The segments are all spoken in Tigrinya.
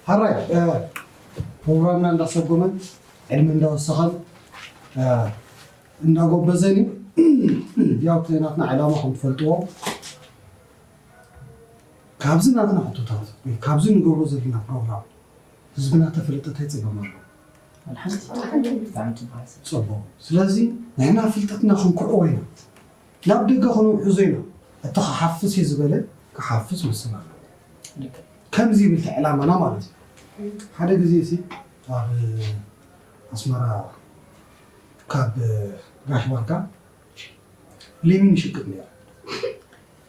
ሓራይ ፕሮግራምና እንዳሰጎመን ዕድመ እንዳወሰኸን እንዳጎበዘን እዩ። ያው እቲ ናትና ዕላማ ከም ትፈልጥዎ ካብዚ ናትና ሕቶታት ወይ ካብዚ ንገብሮ ዘለና ፕሮግራም ህዝብና ተፈለጠ እንታይ ፀገም ኣሎ? ፅቡቅ። ስለዚ ንሕና ፍልጠትና ክንክዕዎ ኢና፣ ናብ ደገ ክንውሕዞ ኢና። እቲ ክሓፍስ እዩ ዝበለ ክሓፍስ መሰል ኣለዎ። ከምዚ ይብል እቲ ዕላማና ማለት እዩ። ሓደ ግዜ ሲ ኣብ ኣስመራ ካብ ጋሽ ባርካ ሌሚን ይሽቅጥ ነይረ።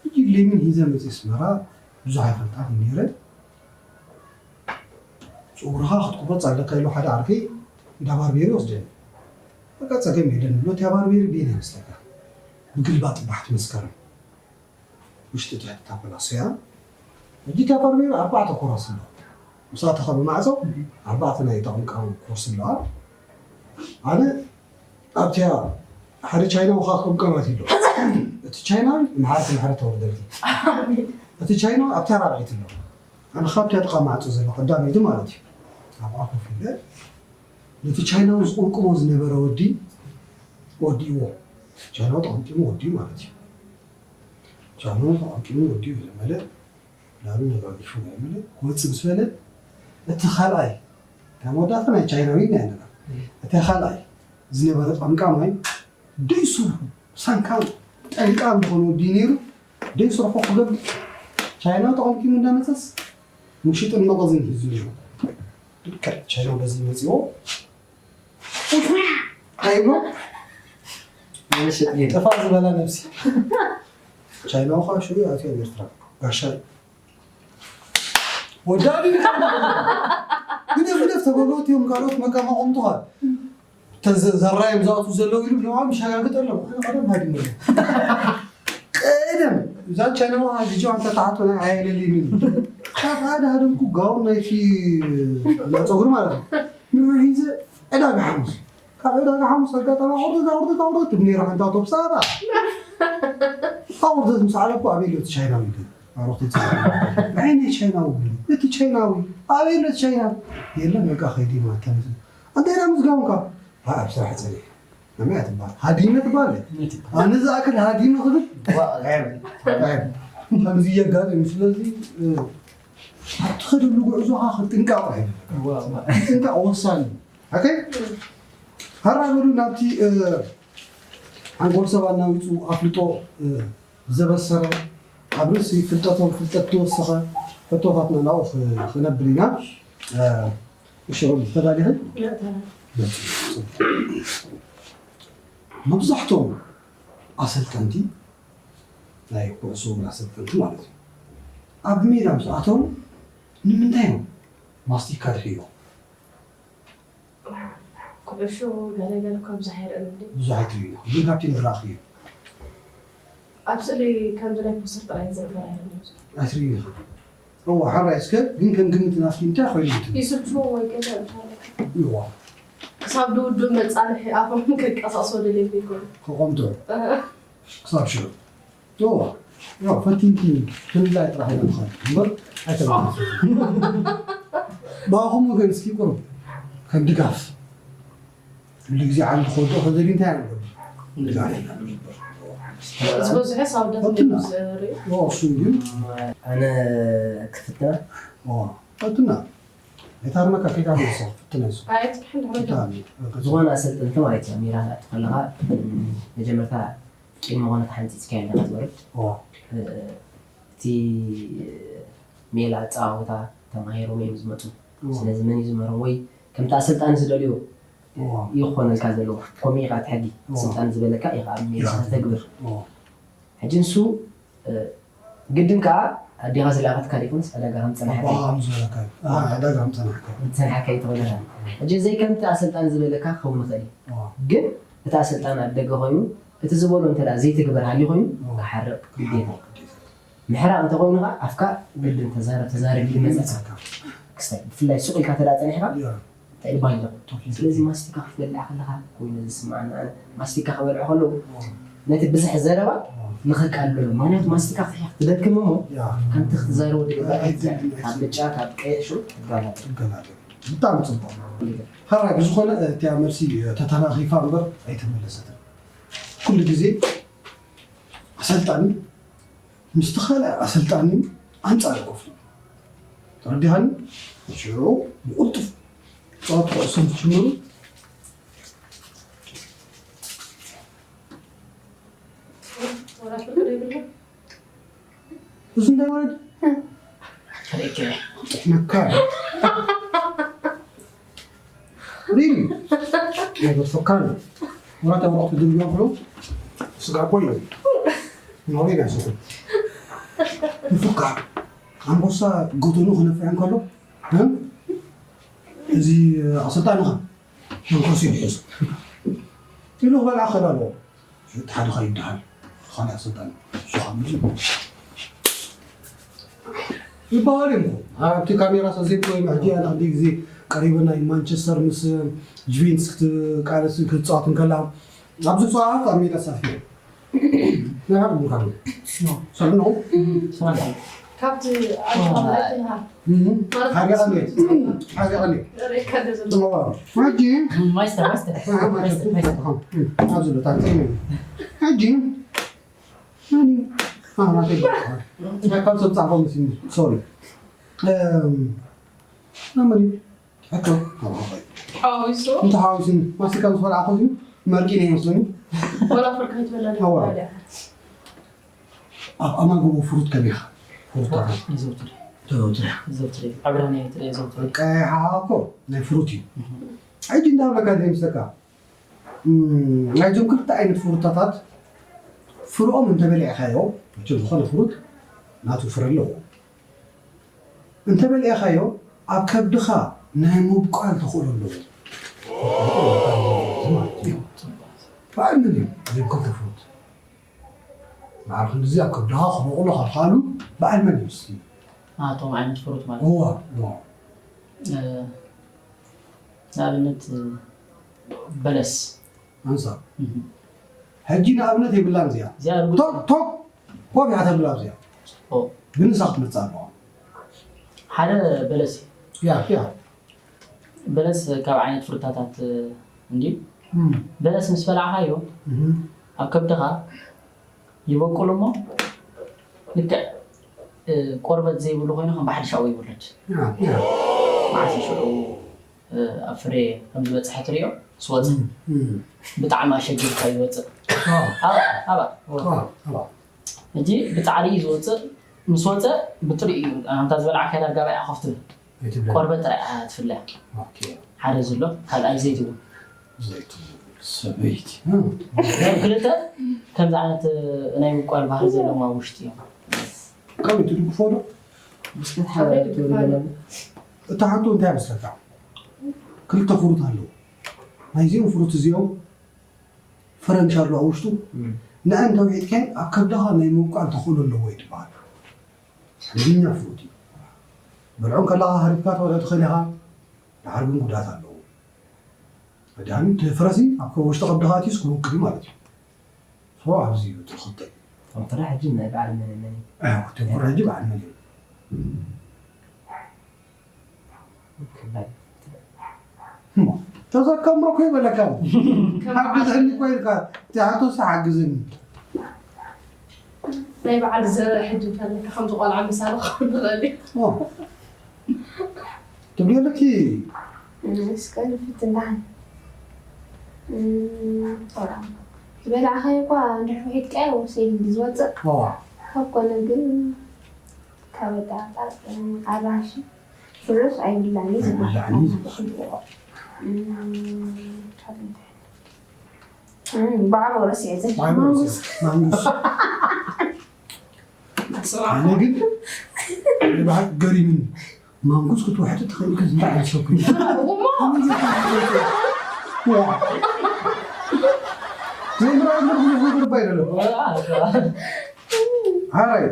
ሕጂ ሌሚን ሂዘ መፅእ ኣስመራ ብዙሕ ኣይፈልጣን ነይረ። ፀጉርኻ ክትቁረፅ ኣለካ ኢሉ ሓደ ዓርከይ እንዳ ባርቤር ይወስደኒ። በቃ ፀገም የለን ብሎ እቲያ ባርቤር ቤን ይመስለካ ብግልባጥ ባሕቲ መስከረም ውሽጢ ትሕቲ ታኮላ ሶያ። ሕጂ እቲያ ባርቤር ኣርባዕተ ኮርስ ኣለዋ። ምሳተኻ ብማዕፆ ኣርባዕተ ናይ ተቐምቃሚ ኮርስ ኣለዋ። ኣነ ኣብቲያ ሓደ ቻይናዊ ከዓ ቀምቀማት ይሎ። እቲ ቻይናዊ ምሓረት ምሕረት ተወርደልቲ። እቲ ቻይናዊ ኣብታ ራብዒት ኣሎ። ኣነ ካብታ ጥቓ ማዕፆ ዘሎ ቀዳመይቲ ማለት እዩ። ኣብኣ ኮፍ ኢለ ነቲ ቻይናዊ ዝቕምቅሞ ዝነበረ ወዲ ወዲእዎ። ቻይናዊ ተቐምቂሙ ወዲኡ ማለት እዩ። ቻይናዊ ተቐምቂሙ ወዲኡ ዝመለ ላሉ ነጋጊፉ ናይ መለ ክወፅእ ምስ በለ እቲ ካልኣይ ካብ መወዳእታ ናይ ቻይናዊ ናይ ነበር እቲ ካልኣይ ዝነበረ ጠምቃማይ ደይ ሱሩ ሳንካ ጠንቃም ዝኾነ ወዲ ነይሩ። ደይ ስርሑ ክገብር ቻይና ተቐምቂሙ እንዳመፀስ ምሽጥን መቐዝን ሒዙ ነይሩ። ልክዕ ቻይና በዚ መፂዎ ኣይብሎ። ምሽጥ ግን ጠፋ ዝበላ ነብሲ ቻይናዊ ከዓ ሽዑ ኣትዮ ኣብ ኤርትራ ጋሻ ወዳቢ ግደፍ ግደፍ ተበሎ እትዮም ካልኦት መቀማቆምትኻ ተዘራዮም ዝኣቱ ዘለዉ ኢሉ ብለዋ ምሻጋግጥ ኣሎ። ኣነ ቀደም ሃዲመ ቀደም እዛ ቻይናዊ ቪዲዮ ኣንተ ተሓቶ ናይ ኣየለሊኒ ካብ ሓደ ሃደምኩ ጋውን ናይቲ ናይ ፀጉሪ ማለት እዩ። ንዑ ሒዘ ዕዳጋ ሓሙስ ካብ ዕዳጋ ሓሙስ ኣጋጣሚ ኣቑርደት ኣቑርደት ኣቑርደት ትብል ነይራ ሓንቲ ኣውቶቡስ ኣታ ኣቑርደት ምስ ዓለኩ ኣበይ ኣሎ እቲ ቻይናዊ ግን ኣሮክቲ ቻይናዊ ናይ ቻይናዊ ግን እቲ ቻይናዊ ኣበይ ኣሎ እቲ ቻይናዊ የለን በቃ ከይዲ ማታ ምስ ኣንተ ኢራ ምስ ጋውንካ ኣብ ስራሕ ጸኒሕ ነመያ ትባል ሃዲመ ትባል ኣነ ዝኣክል ሃዲመ ክብል ከምዚ የጋጥም ስለዚ ኣብ ትኸደሉ ጉዕዞኻ ክትጥንቀቕ ጥራሕ ጥንቀቕ ወሳኒ ኦኬ። ሃራ በሉ ናብቲ ሓንጎል ሰብ ኣናዊፁ ኣፍልጦ ዘበሰረ ኣብ ርእሲ ፍልጠቶም ፍልጠት ዝወሰኸ ሕቶታትና ናብኡ ክነብል ኢና። እሺ ሮቢ ተዳሊኺ? መብዛሕትኦም ኣሰልጠንቲ ናይ ኩዕሶ እግሪ ኣሰልጠንቲ ማለት እዩ ኣብ ሜዳ ምስ ኣተው ንምንታይ እዮም ማስቲካ ድሕዮም? ኩዕሾ ገለ ገለ እኳ ብዙሕ ኣይርእን እንዴ። ብዙሕ ኣይትርእዩ ኢኹም፣ ግን ካብቲ ንዝረኣኽዮ። ኣብ ስእሊ ከምዚ ናይ ፖስተር ጥራይ ዝርገር ኣይርእን ብዙሕ። ኣይትርእዩ ኢኹም። እወ፣ ሓራይ እስከ፣ ግን ከም ግምት ናትኪ እንታይ ኮይኑ ትብል? ይስልችዎ ወይ ገለ እንታይ ኣለካ? እዋ። ክሳብ ድውዱእ መጻንሒ ኣፎም ከንቀሳቕሶ ደልየሉ ይኾኑ። ከቐምጦ። እህ። ክሳብ ሽዑ። እዋ፣ ያው ፈቲንኪ ክንላይ ጥራሕ ኢና ንኸድ እምበር ኣይተመለሰትን። ብኣኹም ወገን እስኪ ቁሩብ ከም ድጋፍ ኩሉ ግዜ ዓሊ ክወድኦ ከዘሊ እንታይ ኢና ንገብር? ድጋፍ ኢና ንገብር። ዝበዝሐ ሳውዳት ፈትና። እዮም ዝርእዩ። እዋ፣ እሱ ግን ኣነ ክፍትና እዋ፣ ፈትና። ኣይታርመካ ከይታ ንሶ ፍትና ንሶ። ኣየት ክሕን ድሕሪ ፈትና። ዝኾነ ኣሰልጠንቲ ማለት እዩ ሜዳ ክትኣቱ ከለኻ መጀመርታ ቅድሚ ኮነ ተሓንፂፅካዮ ኣለካ ትወርድ እዋ፣ እቲ ሜላ ኣፀዋውታ ተማሂሮም እዮም ዝመፁ እዋ፣ ስለዚ መን እዩ ዝመሮም ወይ ከምቲ ኣሰልጣኒ ዝደልዮ እዋ። ይኾነልካ ዘለዎ ከምኡ ኢኻ እቲ ሕጊ እዋ። ስልጣን ዝበለካ ኢኻ ኣብ ሜዳ ኢኻ ከተግብር እዋ። ሕጂ ንሱ ግድን ከዓ ኣዴኻ ዝለኣኸትካ ዘይኮነስ ዕዳጋ ከም ፀናሕካ ኣቦኻ እዩ። ከም ዝበለካ እዩ። ኣዎ፣ ዕዳጋ ከም ፀናሕካ እዩ። ዝፀናሕካ እዩ ተኾይኑ። ሕጂ ዘይከምቲ ኣሰልጣኒ ዝበለካ ክኸውን ይኽእል እዩ። ኣዎ። ግን እቲ ኣሰልጣኒ ኣብ ደገ ኮይኑ እቲ ዝበሎ እንተ ደኣ ዘይትግበር ሃልዩ ኮይኑ ኣዎ። ክሓርቕ ግዴታ እዩ። ምሕራቕ እንተኾይኑ ከዓ ኣፍካ ግድን ተዛረብ ተዛረብ ኢሉ ይመፅእ። ይመፅእካ። ክስታይ ብፍላይ ሱቕ ኢልካ እንተ ደኣ ፀኒሕካ ያ። እንታይ ይባሃል ኣለኹ? ቶፊ ስለዚ ቶፊ። ማስቲካ ክትበልዕ ከለኻ ኮይኑ ዝስምዓኒ ኣነ ማስቲካ ክበልዑ ከለዉ ኣዎ። ነቲ ብዝሕ ዘረባ ንኸቃልሎ። ምኽንያቱ ማስቲካ ክትሕኽ ትደክም እሞ፣ ያ ሓንቲ ክትዛረቦ ትግባእ። ኣይትደክም። ካብ ብጫ፣ ካብ ቀይሕ ሹ ትጋላጥ። ትገላገል። ብጣዕሚ ፅቡቅ። ሕራይ ብዝኾነ እቲኣ መልሲ ተተናኺፋ እምበር ኣይተመለሰትን። ኩሉ ግዜ ኣሰልጣኒ ምስቲ ካልእ ኣሰልጣኒ ኣንፃር ኮፍ ኢሉ። ተረዲኻኒ? ሽዑ ብቕልጡፍ ጸወታ ኩዕሶ እንትትጅምሩ እዚ እንታይ ማለት ጥሕነካ ሪሊ ናይ በርሶካን ወራት ኣውራቕ ትድልዮ ብሎ ስጋ ቆሎ ኖሪ ጋር ስኩ ይፉካ ኣንበሳ ጎተኑ ክነፍዕ እንከሎ እዚ ኣሰልጣንኻ መንኮስ ይሕዝ ኢሉ ክበልዓ ከዳሎ እቲ ሓደ ከይበሃል ዝኾነ ኣሰልጣኒ ንሱ ካብ ምድሪ ይበሃል እዩ እሞ ኣብቲ ካሜራ ሰዘይኮ ሕጂ ኣነ ክንደይ ግዜ ቀሪበ ናይ ማንቸስተር ምስ ጁቬንትስ ክትቃለስ ክትፃወት እንከላ ኣብዚ ሰዓት ኣብ ሜዳ ሳፊ ናይ ሓደ ሙካኑ ሰምኖ ካብቲ ሓሪቐኒ ሓሪቐኒ ሕጂ ማይስተር ማይስተር ማይስተር ማይስተር ኣብዚ ሎ ታንፀ ሕጂ ናተይ ካብ ሰብ ፃፎ ምስ ሶሪ ናመን ሕቶ ሓዊሱ እንተ ሓዊስኒ ማስቲካ ምስ በላዕኹ መርቂ ናይ መስለኒ ወላ ፍርቂ ከይትበላ ኣዋ ኣብ ኣማጎቦ ፍሩት ከቢኻ ፍሩት ይዘውትር ተዘውትረ ይዘውትር ዕብራንያ ይትረ ይዘውትር ቀይሓ እኮ ናይ ፍሩት እዩ ሕጂ እንዳበለካ ድምስተካ ናይዞም ክልተ ዓይነት ፍሩታታት ፍርኦም እንተበሊዕካዮ መቸም ዝኾነ ፍሩት ናቱ ፍረ ኣለዎ እንተበሊዕካዮ ኣብ ከብድኻ ናይ ምብቋል ተኽእሎ ኣለዎ በዓል መን እዩ እዞም ክልተ ፍሩት በዓል ክንድዚ ኣብ ከብድኻ ክበቑሉ ካብ ከኣሉ በዓል መን እዩ እስኪ እቶም ዓይነት ፍሩት ማለት እዋ እዋ ንኣብነት በለስ ኣንሳብ ሕጂ ንኣብነት የብላን እዚኣ እዚኣ ርጉ ቶክ ቶክ ኮፍ ኢኻ ተብላ እዚኣ ኦ፣ ብንሳ ክትመፅእ ኣለዋ ሓደ በለስ እዩ ያ ያ በለስ ካብ ዓይነት ፍሩታታት እንድዩ እም፣ በለስ ምስ በላዕኻዮ እም፣ ኣብ ከብድኻ ይበቁል እሞ ልክዕ እ፣ ቆርበት ዘይብሉ ኮይኑ ከም ባሕሪ ሻው ይውርድ ያ ያ መዓስ ሽዑ እ፣ ኣብ ፍሬ ከም ዝበፅሐ ትሪኦ ስወፅ እም፣ እም፣ ብጣዕሚ ኣሸጊርካ ይወፅእ ዋ፣ ኣባ ኣባ ዋ፣ ዋ። ሕጂ ብፃዕሪ እዩ ዝወፅእ ምስ ወፀ ብጥሪኡ እዩ ኣንታ ዝበላዕካ ዳርጋ ባይ ዓኸፍ ትብል ኣይትብለ ቆርበት ጥራይ እያ ትፍለያ ኦኬ ሓደ ዝሎ ካልኣይ ዘይትብል ዘይትብል ሰበይቲ እም፣ ክልተ ከምዚ ዓይነት ናይ ምቋል ባህሪ ዘለዎም ኣብ ውሽጢ እዮም ከመይ ትድግፎ ዶ ብስለት ሓደ ትብል ዘለኒ እታ ሓንቶ እንታይ መስለካ ክልተ ፍሩት ኣለዉ ናይዚኦም ፍሩት እዚኦም ፍረ ምሽ ኣለዋ ውሽጡ ንአን ተውሒጥካን ኣብ ከብድኻ ናይ ምውቃል ተኽእሎ ኣለዎ እዩ ትበሃል ሓደገኛ ፍሩት እዩ በልዖም ከለኻ ሃሪፍካ ትበልዖ ትኽእል ኢኻ ድሓር ግን ጉዳት ኣለዎ መድሃኒት ፍረሲ ኣብ ውሽጢ ከብድኻ ኣትዩስ ክውቅል እዩ ማለት እዩ ሶ ኣብዚ እዩ ትኽክል ተንኮራ ሕጂ ናይ በዓል መን መን እዩ ተንኮራ ሕጂ በዓል መን እዩ ክላይ ተዘከማ እኮ ይበለካ ሓግዘኒ እኮ ኢልካ ትሓቶስ ሓግዘኒ ናይ በዓል ዘረ ሕጂ እንተለካ ከምዚ ቆልዓ ምሳለ ክኸውን ንኽእል እዩ ትብሊ ኣለኪ እስከ ንፍት እንዳን ዝበላዕካዮ እኳ እንድሕር ውሒድካዮ ወሰይ ዝወፅእ ካብ ኮነ ግን ካብ ኣጣጣ ኣራንሺ ፍሩስ ኣይብላዕን እዩ ዝበሃል ብላዕኒ ዝብልዎ ባዕሉ ረሲዐ ማንጉስ ማንጉስ ኣነ ግን ብሓቂ ገሪምኒ ማንጉስ ክትውሕጥ ትኽእል ከ እንታይ ዓይነት ሰብ ኮይኑ ዘይምርኣየሉ ብዙሕ ነገር እባ ኣይደለም ሓራይ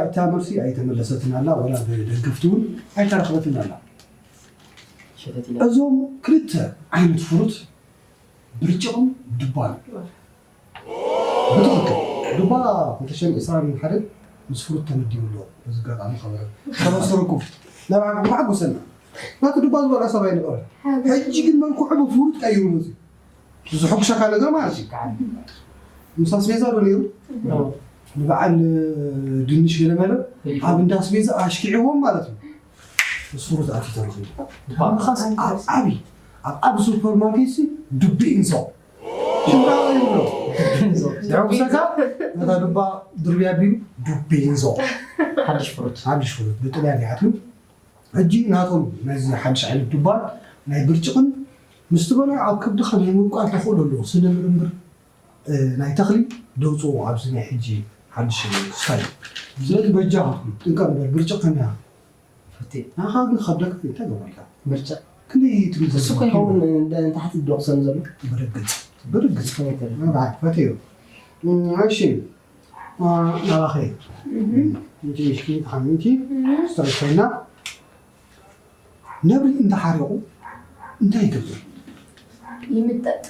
እታ መልሲ ኣይተመለሰትን ኣላ ወላ ብደገፍቲ እውን ኣይተረኽበትን ኣላ ሸተት ኢላ እዞም ክልተ ዓይነት ፍሩት ብርጭቕን ድባን ብትኽክል። ዱባ ክልተ ሽሕን ዕስራን ሓደን ምስ ፍሩት ተመዲቡ ኣሎ። በዚ ኣጋጣሚ ከበረ። ከበስተረኩም። ናብ ዓቕሚ ሓጎሰና። ናቱ ዱባ ዝበልዖ ሰብ ኣይነበረን። ሕጂ ግን መልክዑ ብፍሩት ቀይሩ መፅዩ። ዝሕጉሰካ ነገር ማለት እዩ። ምስ ኣስቤዛ ዶ ነይሩ? ንበዓል ድንሽ ገለመለ ኣብ እንዳ ኣስቤዛ ኣሽኪዕዎም ማለት እዩ። ምስ ፍሩት ኣትዩ ተረኺቡ። ብኻስ ኣብ ዓቢ፣ ኣብ ዓቢ ሱፐርማርኬት ሲ ዱቢ ኢንሶ። ሽምራ ይብሎ። ዝሕጉሰካ ነታ ዱባ ድርብያ ቢሉ ዱቢ ኢንሶ። ሓድሽ ፍሩት። ሓድሽ ፍሩት። ብጥልያን ይኣትዩ። ሕጂ ናቶም ናይዚ ሓድሽ ዓይነት ዱባን ናይ ብርጭቕን ምስ ትበልዖ ኣብ ከብድኻ ናይ ምብቋል ተኽእሎ ኣለዎ። ስነ ምርምር፣ እ፣ ናይ ተኽሊ ደውፅዎ ኣብዚ ናይ ሕጂ ሓድሽ ስታይል። ስለዚ በጃኹም ጥንቀቕ ንበል። ብርጭቕ ከመይ ኢኻ? ፈትየ። ንዓኻ ግን ከብደካ እንታይ ገበረልካ? ብርጭቕ። ክንደይ ትብል እሱ ዘለኻ? እኮ ይኸውን፣ እንደ-፣ እንተ ሓቲት ዶ ክሰኑ ዘሎ? ብርግጽ፣ ብርግጽ። ከመይ ትብል? ንባዕል ፈትዮ። እም፣ እሺ። አ፣ ናባኸ። እም። እንቲ ምሽኪን ተሓሚምኪ፣ እም። ስተርኮይና። ነብሪ እንተሓሪቑ እንታይ ይገብር? ይምጠጥ።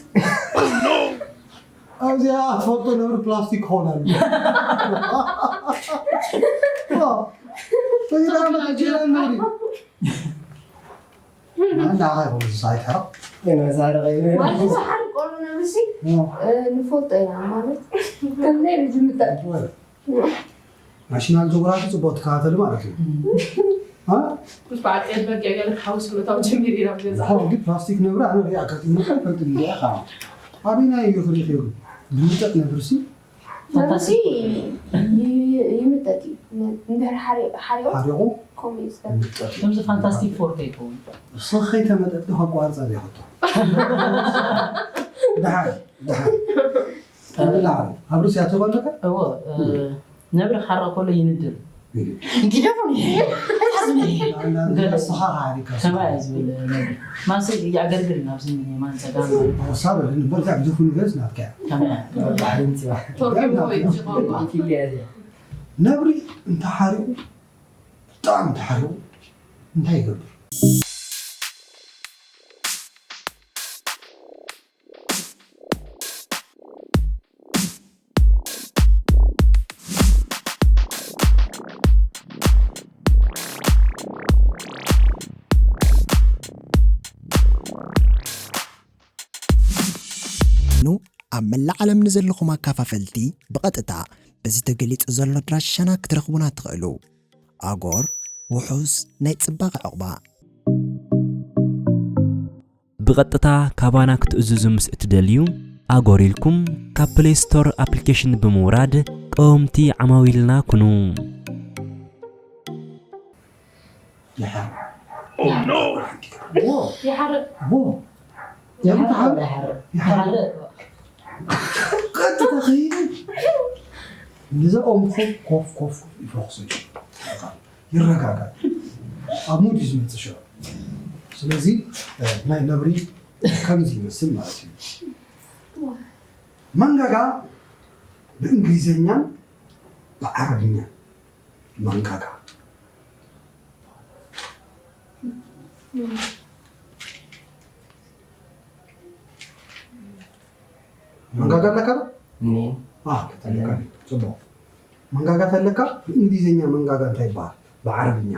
ኣብዚኣ ትፈልጦ ነብሪ ፕላስቲክ ክኸውን ኣሎ። ወይ ደኣ መጀመርያ ነብሪ። ኣንዳ ኣኻ ይኸውን ሳይት ሓረቕ። ወይ መዛረቐ ይብል። ማለት ዝሓርቆሉ ነብሲ፣ እ። እ፣ ንፈልጦ ኢና ማለት። ከምዚ ኢሉ ዝምጠጥ። ወይ። ናሽናል ጂኦግራፊ ጽቡቕ ትከታተሉ ማለት እዩ። እም። አ? ምስ በዓል ቀይሕ በጊዕ ገለ ክሓውስ ምእታው ጀሚሩ ኢና ኣብ ገዛ። ኣዎ፣ ግን ፕላስቲክ ነብሪ ኣነ ሪኣ ኣጋጢሙኒ ኣይፈልጥን እንድዒ ኸዓ። ኣበይናይ እዩ ክሪእኽዮ ግን? ዝምጠጥ ነብርሲ? ነብርሲ ይ-፣ ይምጠጥ እዩ። ን-፣ እንድሕር ሓሪ-፣ ሓሪቑ ሓሪቑ? ከምኡ እዩ ዝገብር። ይምጠጥ እዩ። ከምዚ ፋንታስቲክ ፎር ከይከውን። ንስኺ ከይተመጠጥኪ ከቋርጻ እየ ክቶ። ደሓን፣ ደሓን። ተብላ፣ ኣብ ርእሲ ኣተኮለካ? እዎ፣ እ፣ እም። ነብሪ ክሓርቕ ከሎ ይንድር። እም። ግደፉኒ፣ ኣይትሓዙኒ። ኣላ፣ ገለ ንስኻ ሓሪካ ከማይ ስኻ። እዩ ዝብል ነብሪ። ማሰይ የዕገርግር እዩ፣ ናብ ስኒ የማን ጸጋም። ወሳ በል፣ ንበል፣ ካብ ግደፉኒ ገለስ ናትካ እያ። ከማይ። ባሕሪ ምጽዋ። ተርጉምዎ እዩ፣ እቲ ቋንቋ። ኢትዮጵያ እያ። ነብሪ እንተሓሪቑ ብጣዕሚ ተሓሪቑ እንታይ ይገብር? ኑ ኣብ መላእ ዓለም ንዘለኹም ኣካፋፈልቲ ብቐጥታ በዚ ተገሊጹ ዘሎ ኣድራሻና ክትረኽቡና ትኽእሉ። ኣጎር፣ ውሑስ ናይ ጽባቐ ዕቑባ። ብቐጥታ ካባና ክትእዝዙ ምስ እትደልዩ፣ ኣጎር ኢልኩም ካብ ፕሌይ ስቶር ኣፕሊኬሽን ብምውራድ ቀወምቲ ዓማዊልና ኩኑ። ይሓርቕ። ኦ፣ ኖ! ዎ! ይሓርቕ። ዎ! ይሓርቕ። ይሓርቕ። ይሓርቕ። ቀጥታ ኸይዱ ንዛ ኦም ኮፍ፣ ኮፍ፣ ኮፍ፣ ኮፍ ይፈኹሶ እዩ። ይረጋጋእ። ኣብ ሙድ እዩ ዝመጽእ ሽዑ። ስለዚ፣ እ፣ ናይ ነብሪ ከምዚ ይመስል ማለት እዩ። መንጋጋ ብእንግሊዝኛን ብዓረብኛን መንጋጋ። መንጋጋ ኣለካ ዶ? እኔ? አ፣ ተለካ። ጽቡቕ። መንጋጋ ተለካ፣ ብእንግሊዝኛ መንጋጋ እንታይ ይበሃል? ብዓረብኛ?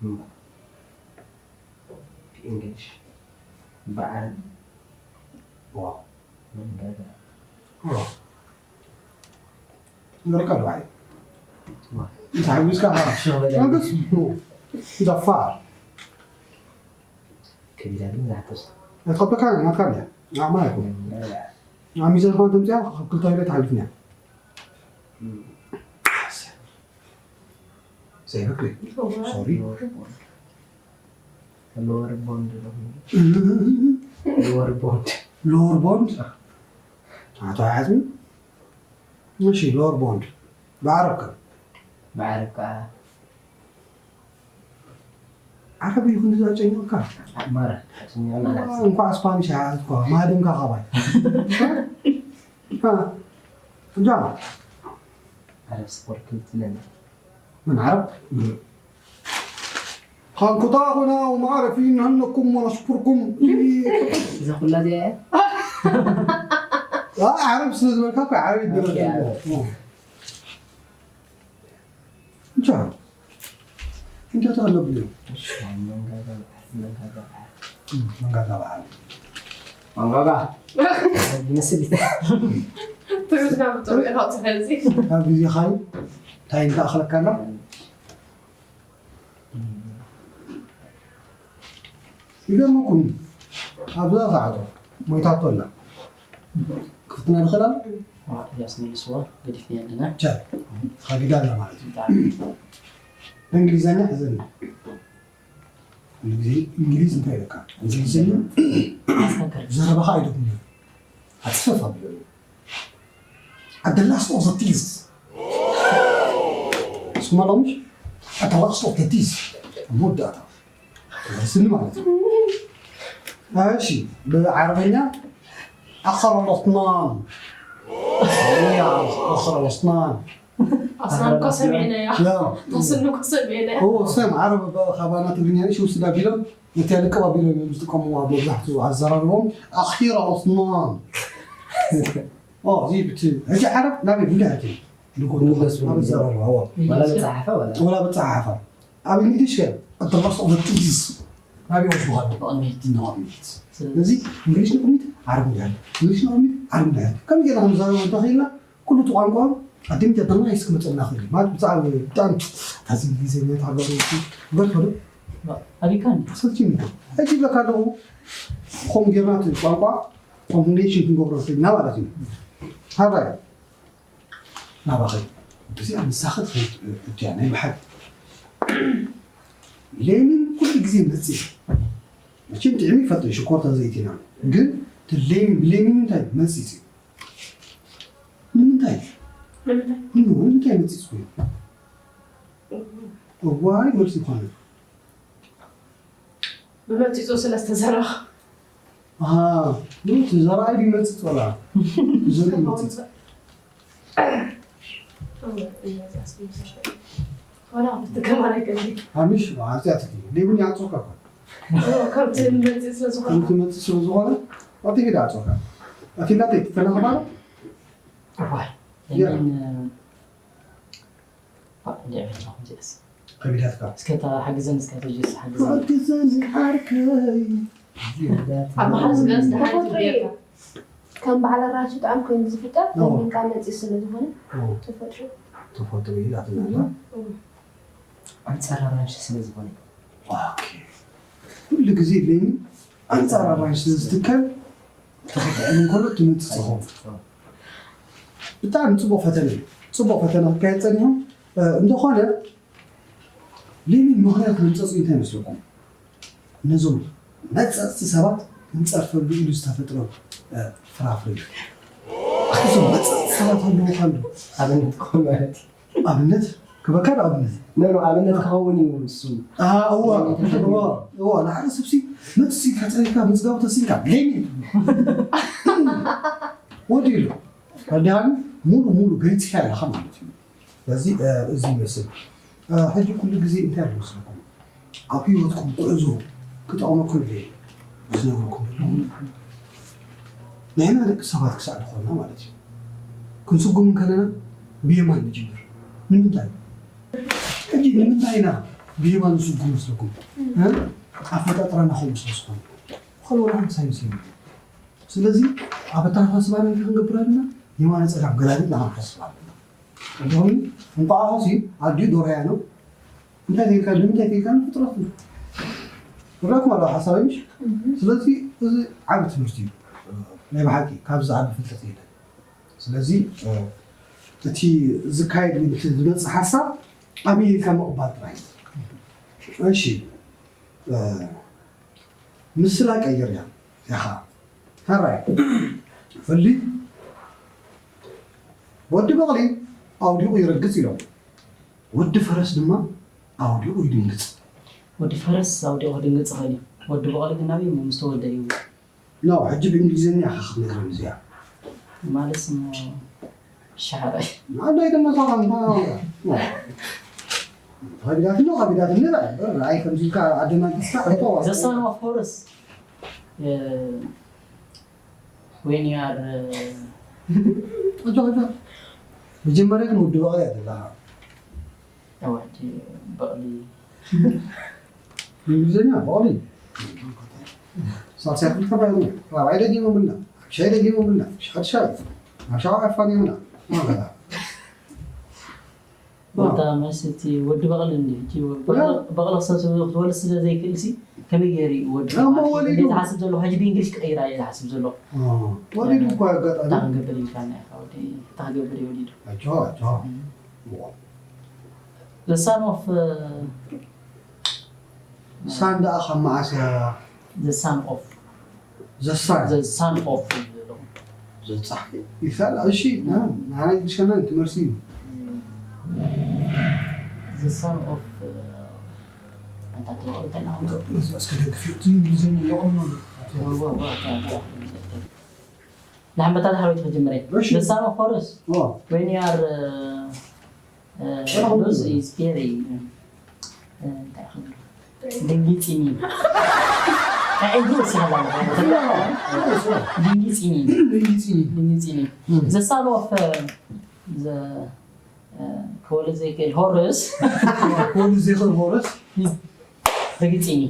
እም። ብእንግሊሽ። ብዓረብ። ዋው። መንጋጋ። ዋው። ንረካ ዶ ኣይ? ዋ። እንታይ ሓዊስካ? ሸበላ። ኣንተስ፣ ደፋር። ከቢዳ ግን ዛሕተስ። ናትካ በካ፣ ናትካ እንድያ። ንዓማ ኣይኮን። እም፣ ላ፣ ላ። ኣብ ሚዛን ኳን ተምፅያ፣ ክልተ ኢለ ተሓሊፍና። እም። ዘይበክሪ። እዋ። ሶሪ። ሎወር ቦንድ። ሎወር ቦንድ ዶ? ሎወር ቦንድ። ሎወር ቦንድ? ኣቶ ሓያትኒ? እሺ፣ ሎወር ቦንድ። ብዓረብ ከ? ብዓረብ ከኣ? ዓረብ ይኹን ዝዛ ጨንቆካ? ኣማራ፣ ስኛ ማለት። እንኳዕ ስፓኒሽ ሓያት እኮ፣ ማደምካ ካባይ። እ? እ? እንጃ። ዓረብ ስፖርት ትለና። من عرب؟ خانكوتا هنا وما عارفين هنكم ونشكركم. እዛ ኩላ እዚኣ እያ? ዓረብ ስለ ዝበልካ እኮ ዓረብ ይደረግ ኣሎ። እንቻ እንቻ ተቐለብልዮ። መንጋጋ በዓል መንጋጋ ይመስል። ትግርኛ ብጥሩ ኢኻ ትፈልዚ። ኣብ ግዜኻ እዩ እንታይ እንተኣኽለካ ኣሎ። ይገርመኩም ኣብዛ ሰዓቶ ሞይታቶ ኣላ። ክፍትና ንኽእል ኣሎ። ያስመልስዋ ገዲፍና ኣለና። ቻ ከቢዳ ኣላ ማለት እዩ። ብእንግሊዝኛ ሕዘኒ። እንግሊዝ እንታይ ኢለካ? እንግሊዝኛ ዘረባኻ ኣይደግሞ ኣትፈፍ ኣቢሎ እዩ። ኣደላስ ኦዘቲዝ ስማ ሎምሽ ኣደላስ ኦዘቲዝ መወዳእታ ስኒ ማለት እዩ። እሺ ብዓረበኛ ኣኸረ ወስናን ኣኸረ ወስናን ኣስናን እኮ ሰሚዕናያ ያው ተስኑ እኮ ሰሚዕናያ هو سام عرب خبانا تبني شو سدا بيلم انت لك قبيله يمسكم وابو زحتو عزرهم اخيرا عثمان اه زي بت هجي عرب لا بيقول لها كده نقول ንገሱ ما بزرر هو ዋላ ዝፀሓፈ ዋላ ولا بتصححها ابي ميديش كان انت الرسول بالتيز ما بيوش بغد ብቕድሚት نوميت ስለዚ እንግሊሽ ንቕድሚት ዓረብ ንድሕር እንግሊሽ ንቕድሚት ዓረብ ንድሕር ከመይ ጌርና ክንዛረብ እንተኽኢልና ኩሉ እቲ ቋንቋ ኣደሚት ኣዳና ይስ ክመፀና ክእል ማለት ብዛዕባ ብጣዕሚ ታዚ እንግሊዝኛ ተሃገሩ ገርፈዶ ኣቢካኒ ኣሰልችኒ ሕጂ ይብለካ ኣለኹ ከምኡ ጌርና እቲ ቋንቋ ኮምቢኔሽን ክንገብሮ ንኽእል ኢና ማለት እዩ ሃራይ ናባኸ እዚኣ ምሳኸ ትፈልጥ እያ ናይ ብሓቂ ሌሚን ኩሉ ግዜ መፅእ መቸም ጥዕሚ ይፈልጥ ሽኮር ተዘይቲና ግን እቲ ሌሚን ብሌሚን እንታይ መፅእ እዩ ንምንታይ ንምንታይ መፅእ እዩ እዋይ መልሲ ይኮነ ብመፂፁ ስለ ዝተዘረኸ ትዘራኣይ ድዩ መፅእ ወላ ዘርኢ መፅእ ወላ ብትከማላይ ቀሊ ኣሚሽ ኣፅያት ሌቡን ይዓፅወካ እኮ ከምቲ መፅእ ስለ ዝኾነ ከምቲ መፅእ ስለ ዝኾነ ኣቲ ግዳ ኣፅወካ ኣቲ ላተይ ትተናኽባለ እዋይ ያ። ምን ልዕበትኩም ዚኣስ ከቢዳትካ እስከ እታ ሓግዘን እስከ ተጀስ ሓግዘን ሓግዘን ዓርከይ ኣብ መሓል ዝገስ ድሓን ተፈጥሮ እዩ። ከም በዓል ኣራንሺ ጣዕሚ ኮይኑ ዝፍጠር ኦ። ተሚንካ መፅእ ስለ ዝኾነ ተፈጥሮ ተፈጥሮ እዩ ኣትናላ ኣንፃር ኣራንሺ ስለ ዝኾነ ኩሉ ግዜ ሌኒ ኣንፃር ኣራንሺ ስለ ዝትከል ተኽትዕል እንከሎ ትመፅእ ዝኸውን ብጣዕሚ ፅቡቅ ፈተነ እዩ ፅቡቅ ፈተነ ክካየድ ፀኒሑ እንተኾነ ሌኒ ምኽንያት መምፀፂ እንታይ መስለኩም ነዞም መፀፅቲ ሰባት ክንፀርፈሉ ኢሉ ዝተፈጥረ ፍራፍረ እዩ እዞም መፀፅቲ ሰባት ኣለዉ ካሉ ኣብነት ክኾን ማለት እዩ ኣብነት ክበካ ዶ ኣብነት ኖ ኖ ኣብነት ክኸውን እዩ እሱ እዋ እዋ እዋ ንሓደ ሰብሲ መፅእ ኢልካ ፀሪፍካ ምፅጋቡ ተሲንካ ሌኒ ወዲሉ ኣዲሃን ሙሉ ሙሉ ገይፅካ ኣለካ ማለት እዩ በዚ እዚ ይመስል ሕጂ ኩሉ ግዜ እንታይ ኣሎ መስለኩም ኣብ ህይወትኩም ጉዕዞ ክጠቕመኩም ኢለ ዝነግረኩም ዘለኹ ንሕና ደቂ ሰባት ክሳዕ ዝኾንና ማለት እዩ ክንስጉም እንከለና ብየማን ንጅምር ንምንታይ ሕጂ ንምንታይ ኢና ብየማን ንስጉም መስለኩም ኣፈጣጥራና ከምኡ ስለ ዝኾነ ከልወላ ምሳይ ምስ ስለዚ ኣብ ኣተሓሳስባና እንታይ ክንገብር ኣለና የማነ ፀጋም ገላቢጥና ክንሓስብ ኣለና እንቋቑሖ ሲ ኣዲኡ ዶርያ ነው እንታይ ተይልካ ንምንታይ ተይልካ ፍጥረት እዩ ይራኩም ኣሎ ሓሳብ ምሽ ስለዚ እዚ ዓቢ ትምህርቲ እዩ ናይ ብሓቂ ካብዚ ዓቢ ፍልጠት የለን ስለዚ እቲ ዝካየድ ዝመፅእ ሓሳብ ኣሜሪካ ምቕባል ጥራይ እሺ ምስላ ቀይር እያ ያኻ ሕራይ ፍሊ ወዲ በቕሊ ኣውዲቑ ይረግፅ ኢሎም ወዲ ፈረስ ድማ ኣውዲቑ ይድንግፅ ወዲ ፈረስ ኣውዲቑ ክድንግፅ ይኽእል እዩ ወዲ በቕሊ ግን ናበይ እሞ ምስ ተወልደ እዩ ኖ ሕጂ ብእንግሊዝኛ ኢኻ ክትነግረኒ እዚኣ ማለት እሞ ሻዕራይ ኣዳይ ድማ ሳኻ ከቢዳትኒ ከቢዳትኒ ራእይ ከምዚ ኢልካ ኣደናጊፅካ ሕቶ ዘሳን ኦፍ ኮርስ when you are uh, ኣጆኻ፣ ኣጆኻ። መጀመርያ ግን ወዲ በቕሊ እያ ዘለኻ። ኣዋዲ በቕሊ ብእንግሊዝኛ በቕሊ። ሳልሳይ ክፍሊ ተማሂርና፣ ራብዓይ ደጊሞምልና፣ ሓምሻይ ደጊሞምልና፣ ሻድሻይ፣ ኣብ ሻውዓይ ኣፋንዮምና። ወዳ መስ እቲ ወዲ በቕሊ እንዲ ሕጂ በቕሊ ክሰብስብ ክትወልድ ስለ ዘይክእል ሲ ከመይ ገይሩ እዩ ወዲ እሞ ወሊዱ። ዝሓስብ ዘሎ ሕጂ ብእንግሊሽ ክቀይራ እየ ዝሓስብ ዘሎ ወሊዱ እኮ ኣጋጣሚ እታ ክንገብር ኢልካና ኢኻ ወዲ እታ ክገብር እዩ ወሊዱ ኣጆኻ ኣጆኻ The son of ሳን ደኣ ካብ መዓስ እያ the son of ዘሳን the son of እዩ ዘሎ ዘጻሕ ይሳል እሺ ንዓና ይድሸና ትመርሲ እዩ the son of ኣንታ ተባቕልተና እስከ ደግፊ እቲ እንግሊዝኛ የቕኖ ንሓመታት ሓወይ ክጅምረ እሺ። the son of Horus ኦ when you are uh, uh, lose is scary እንታይ ክብል ድንጊፂኒ ከዐይዱ ወሲኻላ ድንጊፂኒ እንግሊዝኛ ድንጊፂኒ the son of uh, the ክወልድ ዘይክእል ሆርስ ክወልድ ዘይኽእል ሆርስ ርግፂኒ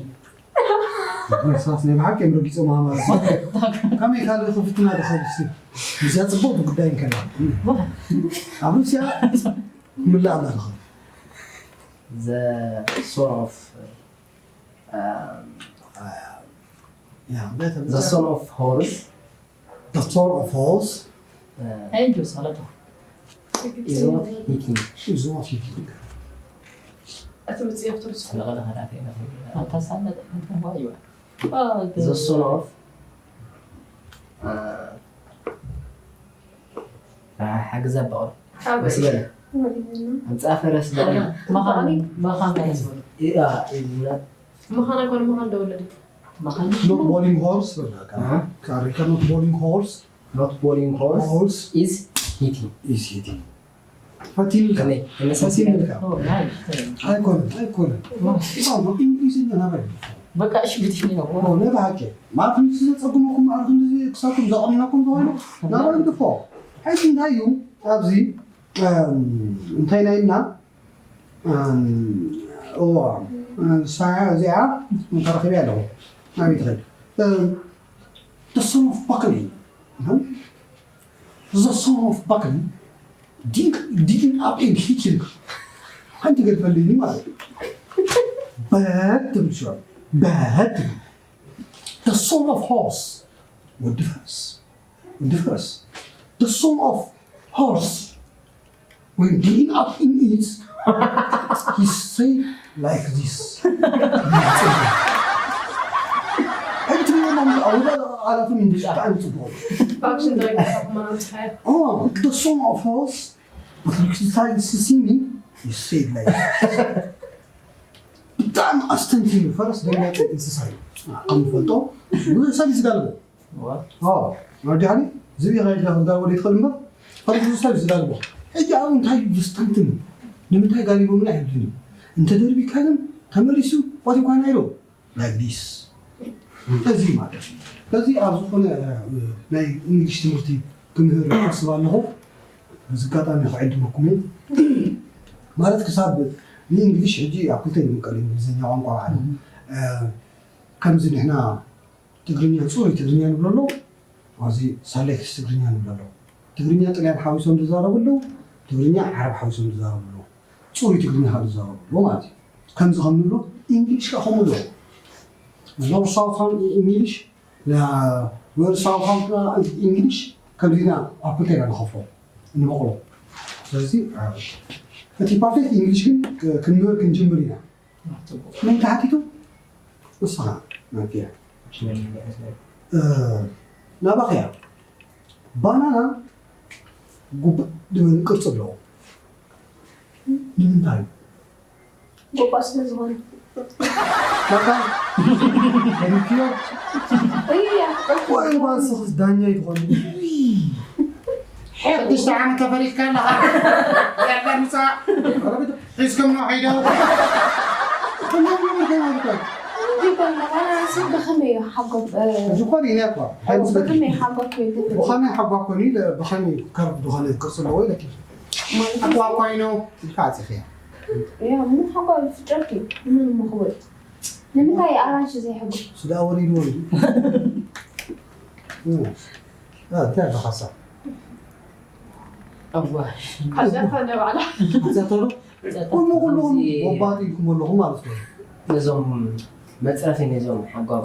ሳስ ናይ ብሓቂ እዮም ረጊፆም ኣማራ ከመይ ካልእ ክፍትና ደኸብሲ እዚኣ ፅቡቅ ጉዳይ እንከላ ኣብ ሩስያ ምላእ ኣላ ትኸ The son of um, the son of horse The Tour of Horse uh, ኣይንጆ ሳለቶ is not hitting. is not hitting. እቲ ምፅእ ኣብቲ ርሱ ስለቐለ ኸዳተ ኢና ኣታ ሳለጥ ዋይዋ The son of uh, ሓግዛ በቕሎ መስገለ ኣምፃ ፈረስ በቕሎ መኻን መኻን እንታይ ስበሉ ኢያ ኢልና ምዃን ኣይኮነ ምዃን ደወለዲ መኻን Not bowling horse በላካ ካሪካ not bowling horse not bowling horse horse is hitting is hitting ፈቲልካ ከመይ ፈቲልካ ኣይኮነ ኣይኮነ እንግሊዝኛ ናባይ በቃ እሺ ብትሽኒ ነው ኦ ናይ ብሓቂ ማለት ምስ ዘፀጉመኩም ማዕረ ክንዲ ክሳኩም ዘቐምናኩም ዝኾነ ናባይ ግድፎ ሕጂ እንታይ እዩ ኣብዚ እንታይ ናይና እዋ እዚኣ እንተረኺበ ኣለኹ ናበይ ትኸድ ተሰኖፍ ባክሊ The son of Bakri digging up in hitting ሓንቲ ገድፈልኒ ማለት እዩ በትም ሽዑ በትም The son of horse ወዲ ፈረስ ወዲ ፈረስ The son of horse when digging up in it he say like this እንትን ነው አውራ አላፍም እንዲህ ጣን ጽቦ ፋክሽን ዳይሬክተር ማናት ሓያ Oh, the son of horse. But you see, see me, you say it like ብጣዕሚ ኣስተንቲኑ ፈረስ ደንጋፂ እንስሳ እዩ ከም ንፈልጦ ብዙሕ ሰብ እዩ ዝጋልቦ መርዲሃኒ ዝብኢ ከይድካ ክትጋልቦ ዘይትኽእል እምበር ፈረስ ብዙሕ ሰብ እዩ ዝጋልቦ ሕጂ ኣብኡ እንታይ እዩ ዘስተንትን ንምንታይ ጋሊቦምና ኣይብልን እዩ እንተደርቢካ ግን ተመሊሱ ዋት ይኳና ኢሎ like this እዚ ማለት እዚ ኣብ ዝኾነ ናይ እንግሊሽ ትምህርቲ ክምህር ይሓስብ ኣለኹ እዚ ኣጋጣሚ ክዕድመኩም እየ ማለት ክሳብ ንእንግሊሽ ሕጂ ኣብ ክልተ ይምቀል እንግሊዝኛ ቋንቋ ባዕሉ ከምዚ ንሕና ትግርኛ ፅሩይ ትግርኛ ንብሎ ኣሎ ኣብዚ ሳሌክስ ትግርኛ ንብሎ ኣሎ ትግርኛ ጥልያን ሓዊሶም ዝዛረቡ ኣለዉ ትግርኛ ዓረብ ሓዊሶም ዝዛረቡ ኣለዉ ፅሩይ ትግርኛ ካብ ዝዛረቡ ኣለዉ ማለት እዩ ከምዚ ከም ንብሎ እንግሊሽ ከዓ ከምኡ ኣለዎ ኖር ሳውት እንግሊሽ ኖር ሳውት እንግሊሽ ከምዚና ኣብ ክልተ ኢና ንኸፍሎ ንመቕሎ ስለዚ እቲ ፐርፌክት እንግሊሽ ግን ክንምህር ክንጅምር ኢና ምን ተሓቲቱ ንስኻ ናትያ ናባኽያ ባናና ጉብእ ድብል ቅርፂ ኣለዎ ንምንታይ ጎባ ስለ ዝኾነ በቃ ሪክዮ እያ ወይ ዋንስኽስ ዳኛ ይትኾን ሽዱሽተ ዓመት ተፈሪድካ ኣለኻ ያላ ምፃ ሒዝኩም ነው ሒደው ንባና ንሱ ብኸመይ እዩ ሓጎፍ፣ እ፣ ዝኾነ ኢለ እኳ፣ እንታይ ምስ በል-፣ ብኸመይ ሓጎፍ እዩ ዝፍጠር? ብኸመይ ሓጓፍ ኮይኑ ኢለ፣ ብኸመይ ከርብ ዝኾነ ቅርጺ ኣለዎ ኢለኪ። ማለት ሓጓፍ ኮይኑ ኢልካ ዓጺኽያ። ያ፣ ምን ሓጓፍ ይፍጠርኪ? ምን ምኽወል? ንምንታይ ኣራንሺ ዘይሕጉ? ስጋ ወሪድዎ እዩ። እ፣ እ፣ እንታይ ኣለካ ሳብ? እዋ። ካዛታ ነባዕላ። ኣዛተሩ? ኣዛተሩ። ኩሉ ኩሉኹም እዚ ወባጥ ኢልኩም ኣለኹም ማለት እዩ። ነዞም መጽረፊ ነዞም ሓጓባ።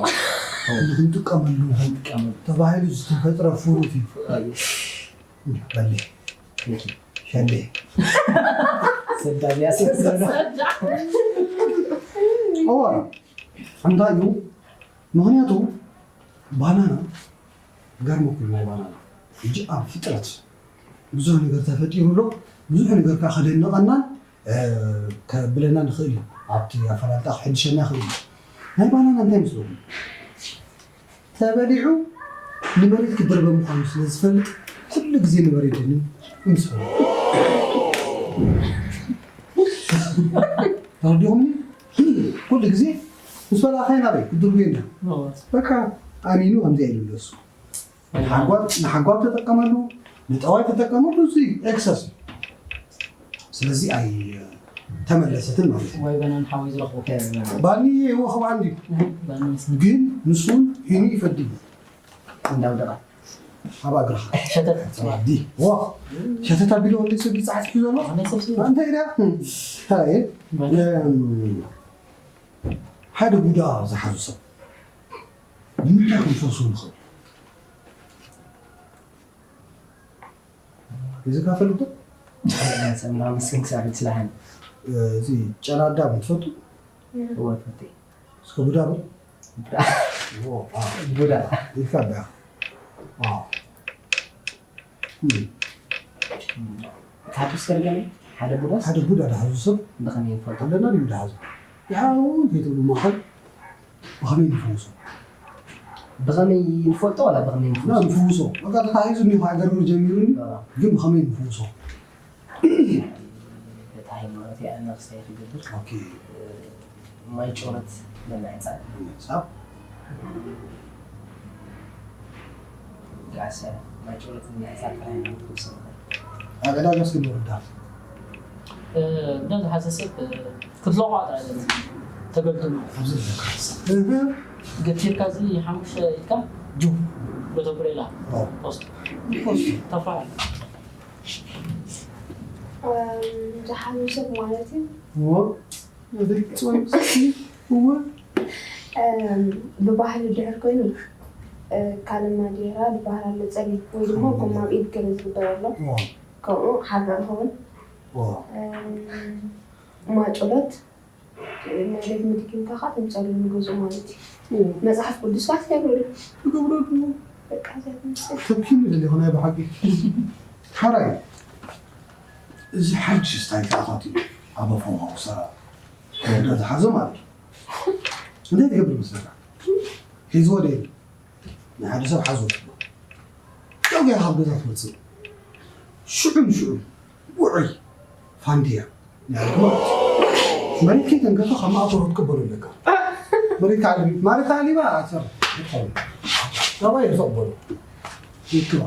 ንኽንጥቀመሉ ንኽንጥቀመሉ። ተባሂሉ ዝተፈጥረ ፍሩት እዩ። ኣዩ። በሊ። ቴንኪ። ሸንዴ። ሰዳብ ያስሰዳ። እዋ፣ እንታይ እዩ? ምኽንያቱ ባናና፣ ገርመኩም ናይ ባናና። ሕጂ ኣብ ፍጥረት ብዙሕ ነገር ተፈጢሩ ኣሎ። ብዙሕ ነገር ከኣ ከደንቐና፣ እ፣ ከብለና ንኽእል እዩ። ኣብቲ ኣፈላልጣ ክሕድሸና ይኽእል እዩ። ናይ ባናና እንታይ መስለኩም? ተበሊዑ ንመሬት ክድርበ ምዃኑ ስለ ዝፈልጥ፣ ኩሉ ግዜ ንመሬት ደንን ይምስክሮ። ተረዲኹምኒ? ኩሉ ግዜ ምስ በላዕኻዮ ናበይ? ክድርብዮ እንዳ። እዋ። በቃ ኣሚኑ ከምዚኣ ኢሉ ኣሎ እሱ። ንሓጓፍ፣ ንሓጓፍ ተጠቀመሉ፣ ንጠዋይ ተጠቀመሉ፣ እዚ ኤክሰስ እዩ። ስለዚ ኣይተመለሰትን ማለት እዩ። ወይ በናን ሓወይ ዝረኽቦ። ባኒ ይወ ኸብዓ እንዲ። እህ፣ ባኒ ምስ ግን ንሱን ሂኑ ይፈዲ። እንዳውደቐ። ኣብ እግርኻ። ሸተት። ዲ። ዋ። ሸተት ኣቢሉ ወዲ ሰብ ይጻሕፍ እዩ ዘሎ። ኣነ ሰብ ስለ። ኣንተ ኢዳ። ሃይ። ባኒ። እም፣ ሓደ ቡዳ ዝሓዙ ሰብ ንምንታይ ክንፈውሶ ንኽእል? እዚ ካፈልጥ ዶ? ሰምራ መስኪን ክሳብ ይጽላሕን። እዚ ጨና ኣዳም ትፈቱ? እወ፣ ፈትየ። እስከ ቡዳ በል። ቡዳ። ኦ፣ አ። ቡዳ። ኢልካ ዳ። ኦ። እም። ታቱስ ከርገለ? ሓደ ቡዳስ? ሓደ ቡዳ ድሓዙ ሰብ ብኸመይ ንፈልጦ? ኣለና ድዩ ድሓዙ? ያው፣ ከይትብሉ ማኸል ብኸመይ ንፍውሶ? ብኸመይ ንፈልጦ ዋላ ብኸመይ ና ንፍውሶ? ንፍውሶ። በቃ ተታሒዙ እኒሆ ሃገር ጀሚሩኒ፣ ኣዎ። ግን ብኸመይ ንፍውሶ? በቲ ሃይማኖት እያ ነፍሰይ ትገብር። ኦኬ። ማይ ጮረት ንምዕጻድ። ንምዕጻድ። ጋሰ፣ ማይ ጮረት ንምዕጻድ ጥራይ ነው ትውሰን። ኣብ ዕዳጋ እስኪ ንወርዳ። እ፣ እንዳ ዝሓዘ ሰብ፣ እ፣ ክትለቑ ጥራይ ዘለ ተገልግሉ። ኣብዚ ዘለካ። እህ። ገቲርካ እዚ ሓሙሽተ ኢድካ ጁ፣ በተጉሬላ። ኦ። ፖስት። ፖስት፣ ተፋል። እም፣ ዝሓዙ ሰብ ማለት እዩ። እዎ። ወደይ ጽዋይ። እዎ። እም፣ ብባህሊ ድሕር ኮይኑ፣ እ፣ ካልእ ማዴራ ዝበሃል ኣሎ፣ ጸሊም ወይ ድማ እዎ። ጎማ ኣብ ኢድ ገለ ዝግበር ኣሎ። እዎ። ከምኡ ሓርር ክኸውን። እዎ። እም፣ ማጮሎት፣ ናይ ቤት ምግቢ እንካ ከዓ ተምፀሉ ንገዝኡ ማለት እዩ። እዎ። መፅሓፍ ቅዱስ ከዓ ትገብረሉ። ትገብረሉ። በቃ እዚኣ ትመስል። ተብኪኒ ደሊኹ ናይ ብሓቂ። ሓራይ፣ እዚ ሓድሽ ስታይል ተኣታትዩ ኣብ ኣፈዋውሳ ወረዳ ዝሓዞ ማለት እዩ። እንታይ ትገብር መስለካ? ሒዝዎ ደይብል። ናይ ሓደ ሰብ ሓዝዎ ትብሎ። ደው ጌርካ ካብ ገዛ ትወፅእ። ሽዑ ንሽዑ ውዑይ ፋንድያ ናይ ኣድማ መሬት ከይተንከፈ ካብ ማእከሉ ክትቅበሎ ኣለካ። መሬት ተዓሊባ፣ መሬት ተዓሊባ ኣሰር ይትኸውን። ናባይ ይቕበሎ። ይክባ።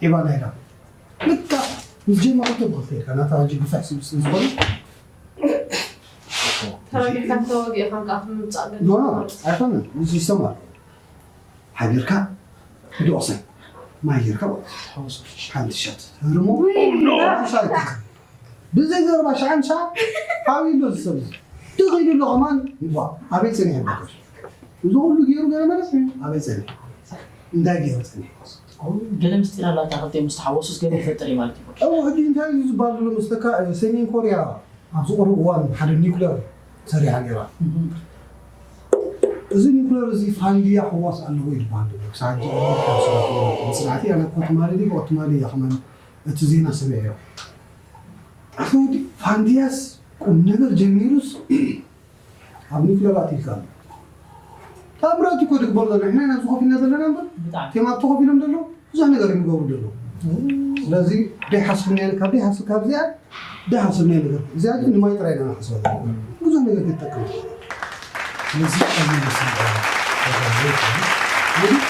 ዒባ ናይና። ልካ ምስ ጀመርኩ ብኽልተ ኢልካ ናታ ሕጂ ግፋሕ ስብ ስብ ዝበሉ። ተረጊሕካ ተወጊእካ ካብ ምምጻእ ግን ኖ፣ ኖ፣ ኣይኮነን። እዚ ይሰማል። ሓቢርካ ህዱእ ቅሳይ ማይ ጌርካ በቃ። ሓንቲ ሻት ህርሞ። ውይ፣ ኖ፣ ኖ። ሻት። ብዘይ ዘረባ ሸሓን ሸሓ ሓዊ ኣሎ ዝሰብ እዚ። ትኽእል ኣሎ ከማን ዋ፣ ኣበይ ጸኒሐ በቃ። እዚ ኩሉ ገይሩ ገለ ማለት ኣበይ ጸኒሐ? እንታይ ገይሩ ጸኒሐ? ገለ ምስጢር ኣላታ፣ ክልቲኦም ምስ ተሓወሱስ ገለ ይፈጥር እዩ ማለት እዩ። እው፣ ሕጂ እንታይ እዩ ዝበሃል ዘሎ መስለካ? ሰሜን ኮርያ ኣብዚ ቅሩብ እዋን ሓደ ኒኩለር ሰሪሓ ነይራ። እህ። እዚ ኒኩለር እዚ ፋንድያ ሕዋስ ኣለዎ ይበሃል ዘሎ። ክሳብ ሕጂ ኣሜሪካ ስራሕ መጽናዕቲ፣ ኣነ እኮ ትማሊ ድዩ፣ ትማሊ እያ ከማን እቲ ዜና ሰሚዐዮ። ኣቲ ወዲ ፋንድያስ ቁም ነገር ጀሚሩስ ኣብ ኒኩለር ኣትዩካ ኣሎ። ታምራት እኮ ድግበር ዘሎ፣ ንሕና ኢና ኣብዚ ኮፍ ኢልና ዘለና እምበር፣ ብጣዕሚ። እቲኦም ኣብቲ ኮፍ ኢሎም ዘለዉ ብዙሕ ነገር እዮም ዝገብሩ ዘለዉ። እም። ስለዚ ደይሓስብናዮ፣ ካብ ደይሓስብ፣ ካብዚኣ ደይሓስብናዮ ነገር። እዚኣ ግን ንማይ ጥራይ ኢና ንሓስባ ዘለና። ብዙሕ ነገር ክትጠቅም። ሙዚቃ ይመስል። እንግዲህ